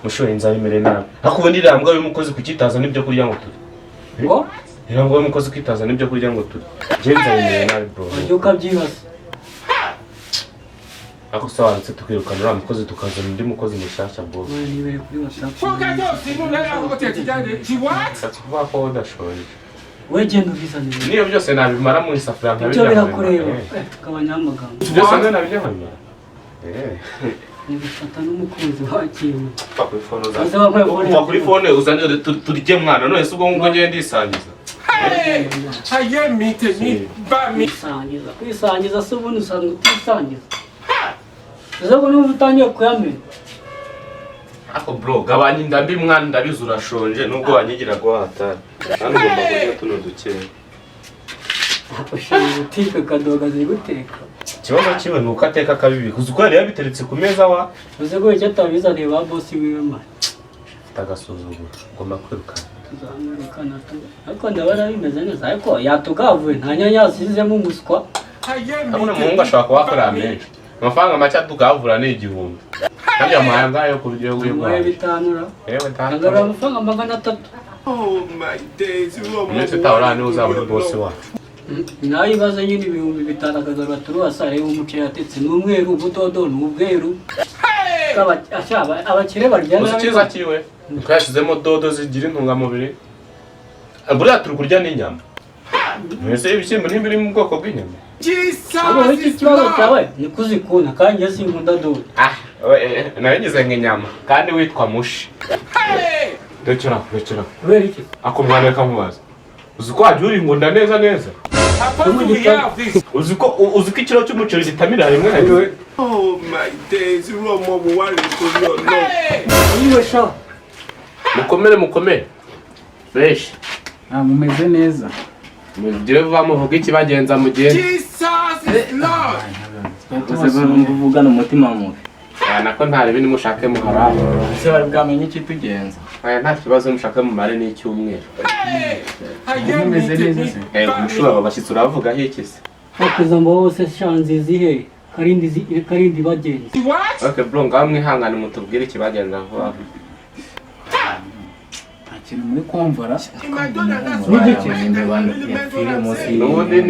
Mushoye, inzara imereye nabi. Ariko ubundi iriya mbwa y'umukozi kukitaza n'ibyo kurya ngo turye? Ngo? Iriya mbwa y'umukozi kwitaza n'ibyo kurya ngo turye, njye inzara imereye nabi, bro. Ujya ukabyibaza. Ariko se waretse tukirukana uriya mukozi, tukazana undi mukozi mushyashya, bro? Wowe nibereye kuri WhatsApp. Fúnkẹ́ tó sínú lẹ́yìn àkókò tiẹ̀ ti jáde. She what? Ushatse kuvuga ko wowe udashoje? We genda ubizanire. Niyo byose nabimara mu isafuriya Ibyo nkabirya. birakureba. Nkabimara. Tugabanyaho amagambo. Byose nabyo nabirya nkabimara. Nibifata n'umukunzi wakintu. Va kuri phone uzane. Uze wambaye phone. Va kuri phone uzane turye, mwana. None se ubwo ngubwo ngiye ndisangiza? Ayé mi tèmi bá mi. Kwisangiza, kwisangiza se ubundi usanzwe utisangiza? Uze ko numva utangiye kuyamena. Ariko bro, gabanya inda mbi, mwana. Ndabizi urashonje nubwo wanyigira guhatara. Hano ugomba kurya tuno dukeya. Ushinzwe butike kadoga ziri guteka. Ikibazo kiwe ni uko ateka akabibika. Uzi ko yari yabiteretse ku meza wa? Uze ko icyo atabizaniye ba boss wiwe, man. Afite agasuzuguro, ugomba kwirukana. Tuzamwirukana tu, ariko ndabona bimeze neza, ariko yatugavuye nta nyanya yasizemo, umuswa. Ayé mi Urabona umuhungu ashobora kuba akorera menshi, amafaranga make atugavura ni 1000, kandi yamuhaye angahe yo kurya yo Amuhaye guhaha? 5 ra. Yewe data. Agarura amafaranga 300. Oh my days. Irú ọmọ Iminsi itaha uriya niwe uzaba uri boss wacu. Nawe ibaze nyine, 5000 akagarura turuwasa. Reba umuceri yatetse ni umweru, ubudodo ni ubweru. Abakire barya Uzi nabi. icyiza kiwe nuko yashyizemo dodo zigira intungamubiri. Buriya turi kurya n'inyama. Mbese ibishyimbo ntibiri mu bwoko bw'inyama? Ahubwo Jesus iki is kibazo Lord. cyawe ni kuzikunda, kandi njye sinkunda dodo. Ah, nayo ngize nk'inyama kandi witwa mushi. Rekera, rekera. Kubera iki? Ako mwana, reka nkubaze, uzi ko wajya uri ingunda neza neza? Apostle, we hear of this. Uzi ko ikiro cy'umuceri gitamira rimwe na rimwe? Oh my days. Irú ọmọ wo wá rèé torí Ọlọ́run? Yiwe sha. Mukomere, mukomere, fresh. Ah, mumeze neza. Mugire vuba muvuge ikibagenza mugende. Jesus is Lord. Gusa uvugana umutima mubi. Aya nako nta ribi, nimushake muharare. Ese bari bwamenye ikitugenza? Aya nta kibazo, mushake mumare n'icyumweru. Ayé mi Mumeze neza tèmi se? bá mi. Umushuro, aba bashyitsi uravugaho iki se? Wakuza ngo bose sha, nziza ihe karindi karindi bagenzi. What? Okay bro, ngaho mwihangane mutubwire ikibagenza vuba. Nta kintu muri kumvara. N'igiki? Imbeba yapfiriye munsi. N'ubundi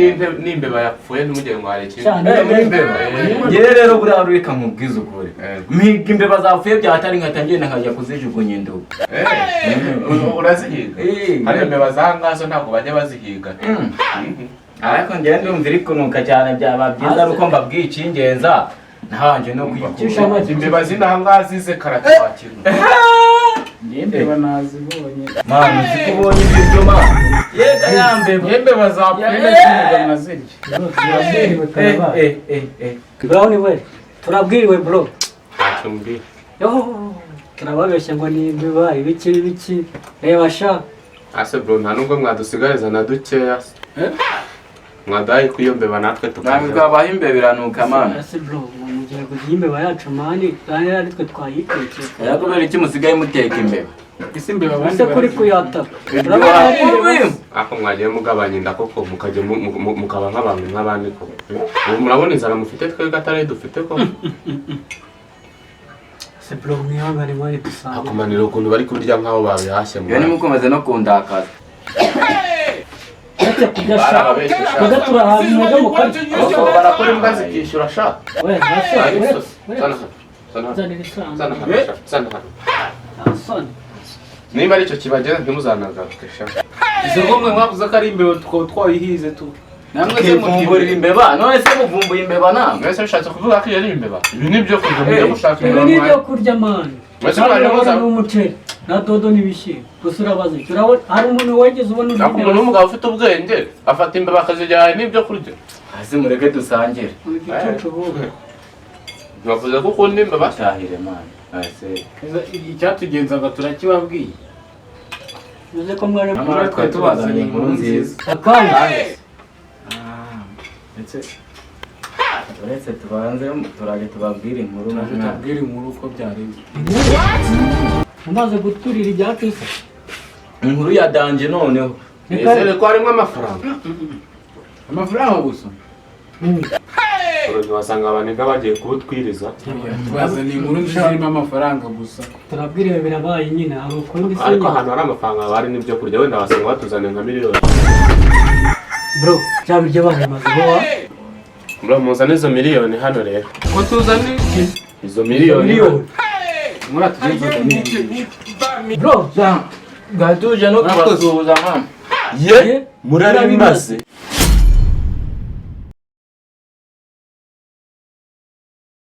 n'imbeba yapfuye, ntimugire ngo hari ikindi. Sha, Imbeba. Ngewe rero buriya reka nkubwize ukuri, mpiga imbeba zapfuye byatari nkahita ngenda nkajya kuzijugunya indugu. Urazihiga? Hano imbeba za ngazo ntabwo bajya bazihiga. Ariko ngewe ndumva iri kunuka cyane, byaba byiza ari uko mbabwiye icyingenza ntabanje no Cisha kuyikura. make. Imbeba z'inaha ngaha zize karate wakina. Njye imbeba nazibonye. Man, uzi ko ubonye ibiryo, man? Yega ya mbeba. Njye imbeba zapfuye ndazimuga nkazirya. Turabwiriwe, karabaye. Eh, eh, eh. Brown we, turabwiriwe, bro. Ntacyo mbwira. Yo, turababeshya ngo ni imbeba ibiki ibiki, reba sha. Ase bro, nta nubwo mwadusigariza na dukeya se? Mwadaye ku iyo mbeba natwe Ntabwo tukarya. bwabaho imbeba iranuka, man. Ese bro, mugiye kurya imbeba yacu, man, kandi ari twe twayitekeye? Rero kubera iki musigaye muteka imbeba? Ese imbeba abandi Ese kuri barazirya? kuyata, urabona ari imbeba. Ariko mwagiye mugabanya inda koko, mukajya mukaba nk'abantu nk'abandi koko. Ubu murabona inzara mufite twebwe atari dufite koko? Ese bro, mwihangane man, dusange. Akumanira ukuntu bari kurya nk'aho babihashye. Iyo nimukomeze no kundakaza. Uretse kurya sha. Barababeshye sha. Twebwe turahaza umwuga mu karya. Abagabo barakora imbwa zikishyura sha. We ntase. Ari Uretse isosi. Zana hano, zana hano. Zanira isahani. Zana hano sha, zana hano. Nta soni. Niba aricyo kibagenza ntimuzanagaruke sha. Izo ngo mwe mwavuze ko ari imbeba, tukaba twayihize tu. Namwe se Muvumburira imbeba? None se muvumbuye imbeba namwe? Mwese bishatse kuvuga ko iyo ari imbeba? Ibi ni ibyo kurya mujya gushaka Ibi imbeba ni ibyo mwaye. kurya, man. Mwese mwaje muza. Ni umuceri na dodo n'ibishyimbo gusa. Urabaza iki? Urabona hari umuntu wigeze ubona urya Ariko umuntu w'umugabo ufite ubwenge afata imbeba akazijyana n'ibyo kurya? Hasi mureke dusangire. Igicucu wowe. Ntibavuze ko ukunda imbeba? Batahire, man. Ese Icyatugenzaga turakibabwiye. Uzi ko mwari nyamara twari tubazaniye inkuru nziza. Akanya. Ndetse Uretse tubanze turaje tubabwire inkuru. Turaje tubabwire inkuru uko byarenze. Umaze guturira ibyacu se? Inkuru ya danger noneho. Nizere ko harimo amafaranga. Amafaranga gusa. bro, ntiwasanga abaniga bagiye kubutwiriza. Bazana inkuru nziza zirimo amafaranga gusa. Turabwiriwe birabaye nyine, hari ukundi se Ariko nyine. ahantu hari amafaranga haba hari n'ibyo kurya, wenda wasanga batuzaniye nka miliyoni. Bro, bya biryo babimaze vuba. Bro, muzane izo miliyoni hano rero. Ngo tuzane Izo miliyoni. Miliyoni. Muri atugenza. Bro. Gatuje no kubasuhuza mama. Ye, murabimaze.